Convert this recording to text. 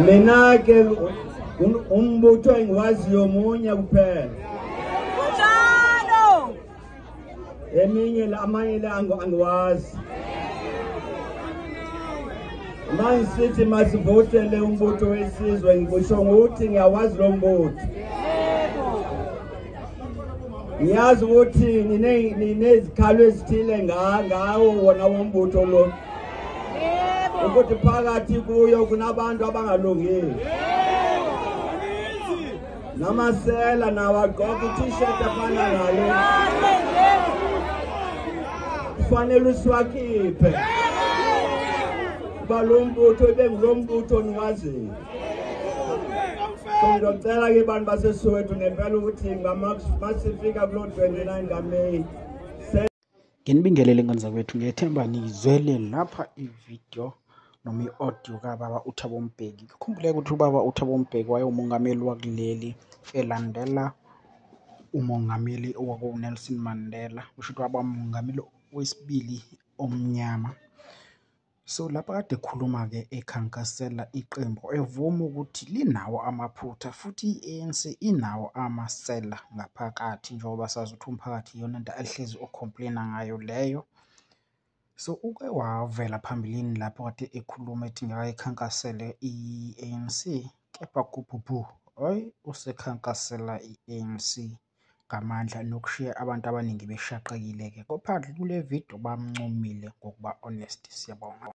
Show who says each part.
Speaker 1: Mina ke umbutho engiwaziyo munye kuphela.
Speaker 2: Kunjalo.
Speaker 1: Eminye amanye le angiwazi. Mangisithi masivotele umbutho wesizwe ngisho ukuthi ngiyawazi lo mbutho. Ngiyazi ukuthi ninezikhalo ezithile ngawo wona wombutho lo. Ukuthi phakathi kuyo kunabantu abangalungile. Namasela nawo agqoka i-t-shirt efana nalo. Kufanele usiwakhiphe. Kuba lo mbutho ibe ngulo mbutho niwaziyo. So ngizocela ke bantu baseSoweto ngempela ukuthi masifika kulo 29 kaMeyi.
Speaker 3: Nginibingelele ngane zakwethu, ngiyethemba niyizwele lapha ividiyo noma i-audio kababa uThabo Mbeki. Khumbuleka ukuthi ubaba uThabo Mbeki wayewumongameli wakuleli elandela umongameli owaku-Nelson Mandela, kusho ukuthi waba umongameli wesibili omnyama. So lapha kade ekhuluma-ke ekhankasela iqembu evuma ukuthi linawo amaphutha futhi i-ANC inawo amasela ngaphakathi, njengoba sazi ukuthi umphakathi iyona nto ahlezi o-complain-a ngayo leyo. So uke wavela phambilini lapho kade ekhuluma ethi ngeke ayikhankasele i-ANC, kepha kubhubhu, hhayi, usekhankasela i-ANC ngamandla nokushiya abantu abaningi beshaqekile-ke. Kopha kule video bamncomile ngokuba honest. Siyabonga.